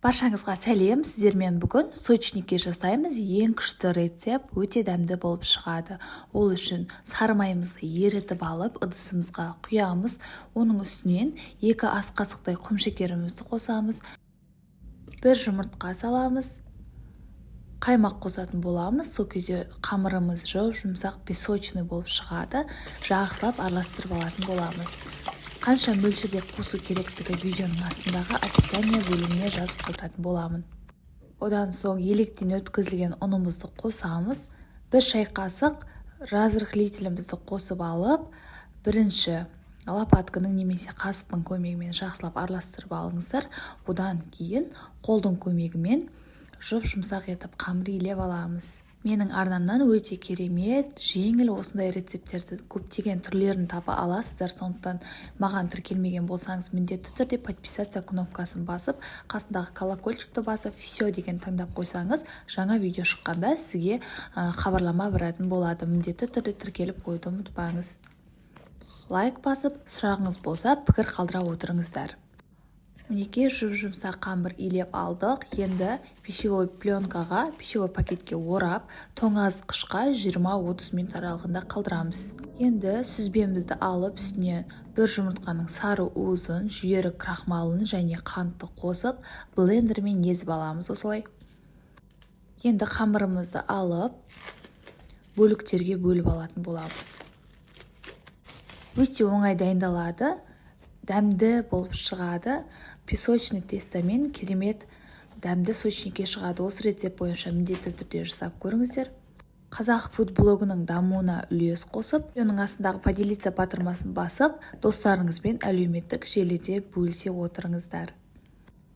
Баршаңызға сәлем! Сіздермен бүгін сочники жасаймыз. Ең күшті рецепт, өте дәмді болып шығады. Ол үшін сары майымызды ерітіп алып, ыдысымызға құямыз. Оның үстінен 2 ас қасықтай құмшекерімізді қосамыз. 1 жұмыртқа саламыз. Қаймақ қосатын боламыз. Сол кезде қамырымыз жұп-жұмсақ, песочный болып шығады. Жақсылап араластырып алатын боламыз. Қанша мөлшерде қосу керектігі видеоның астындағы описание бөліміне жазып қалдыратын боламын. Одан соң електен өткізілген ұнымызды қосамыз. 1 шай қасық разрыхлителімізді қосып алып, бірінші лопатканың немесе қасықтың көмегімен жақсылап араластырып алыңыздар. Одан кейін қолдың көмегімен жұп-жұмсақ етіп қамыр илеп аламыз. Менің арнамнан өте керемет, жеңіл осындай рецепттерді көптеген түрлерін таба аласыздар. Сондықтан маған тіркелмеген болсаңыз, міндетті түрде подписаться кнопкасын басып, қасындағы колокольчикті басып, все деген таңдап қойсаңыз, жаңа видео шыққанда сізге хабарлама баратын болады. Міндетті түрде тіркеліп қоюды ұмытпаңыз. Лайк басып, сұрағыңыз болса, пікір қалдыра отырыңыздар. Мінекей, жұп-жұмсақ қамыр илеп алдық. Енді пищевой пленкаға, пищевой пакетке орап, тоңазытқышқа 20-30 минут аралығында қалдырамыз. Енді сүзбемізді алып, үстіне 1 жұмыртқаның сары уызын, жүгері крахмалын және қантты қосып, блендермен езіп аламыз осылай. Енді қамырымызды алып, бөліктерге бөліп алатын боламыз. Өте оңай дайындалады, дәмді болып шығады. Песочный тестомен керемет дәмді сочники шығады. Осы рецепт бойынша міндетті түрде жасап көріңіздер. Қазақ фуд блогының дамуына үлес қосып, оның астындағы поделиться батырмасын басып, достарыңызбен әлеуметтік желіде бөлісе отырыңыздар.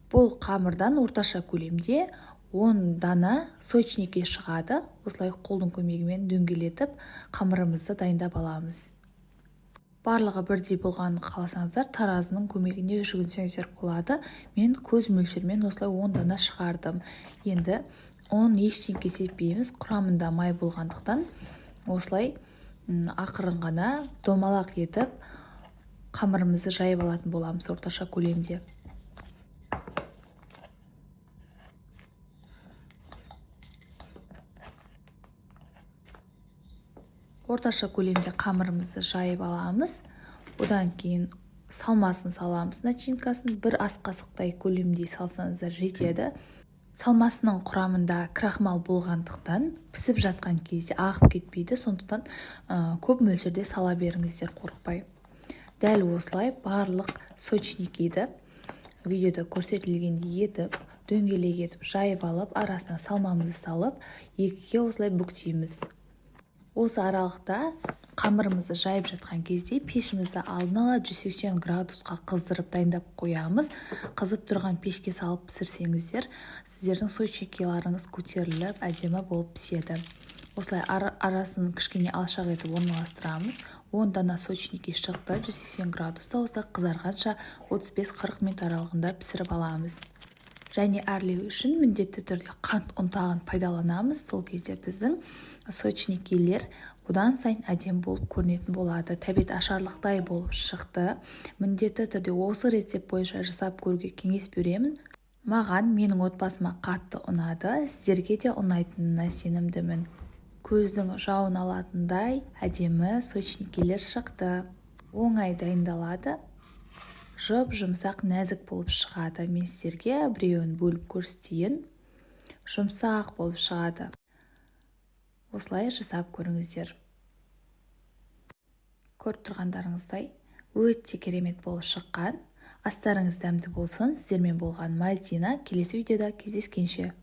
Бұл қамырдан орташа көлемде 10 дана сочники шығады. Осылай қолдың көмегімен дөңгелетіп, қамырымызды дайындап аламыз. Барлығы бірдей болғанын қаласаңыздар, таразының көмегіне жүгінсеңіздер болады. Мен көз мөлшермен осылай 10 дана шығардым. Енді ұн ештеңке сеппейміз, құрамында май болғандықтан осылай ақырын ғана домалақ етіп қамырымызды жайып алатын боламыз орташа көлемде. Орташа көлемде қамырымызды жайып аламыз. Одан кейін салмасын саламыз, начинкасын 1 ас қасықтай көлемде салсаңыздар жетеді. Салмасының құрамында крахмал болғандықтан пісіп жатқан кезде ағып кетпейді, сондықтан көп мөлшерде сала беріңіздер қорықпай. Дәл осылай барлық сочникиді видеода көрсетілгендей етіп, дөңгелек етіп жайып алып, арасына салмамызды салып, екіге осылай бүктейміз. Осы аралықта қамырымызды жайып жатқан кезде пешімізді алдын ала 180 градусқа қыздырып дайындап қоямыз. Қызып тұрған пешке салып пісірсеңіздер, сіздердің сочникиларыңыз көтеріліп, әдемі болып піседі. Осылай арасын кішкене алшақ етіп орналастырамыз. 10 дана сочники шықты. 180 градуста осылай қызарғанша 35-40 минут аралығында пісіріп аламыз. Және әрлеу үшін міндетті түрде қант ұнтағын пайдаланамыз. Сол кезде біздің сочникилер одан сайын әдемі болып көрінетін болады. Тәбет ашарлықтай болып шықты. Міндетті түрде осы рецепт бойынша жасап көруге кеңес беремін. Маған, менің отбасыма қатты ұнады. Сіздерге де ұнайтынына сенімдімін. Көздің жауын алатындай әдемі сочникилер шықты. Оңай дайындалады. Жұп-жұмсақ, нәзік болып шығады. Мен сіздерге біреуін бөліп көрсетейін. Жұмсақ болып шығады. Осылай жасап көріңіздер. Көріп тұрғандарыңыздай өте керемет болып шыққан. Астарыңыз дәмді болсын. Сіздермен болған Мадина. Келесі видеода кездескенше.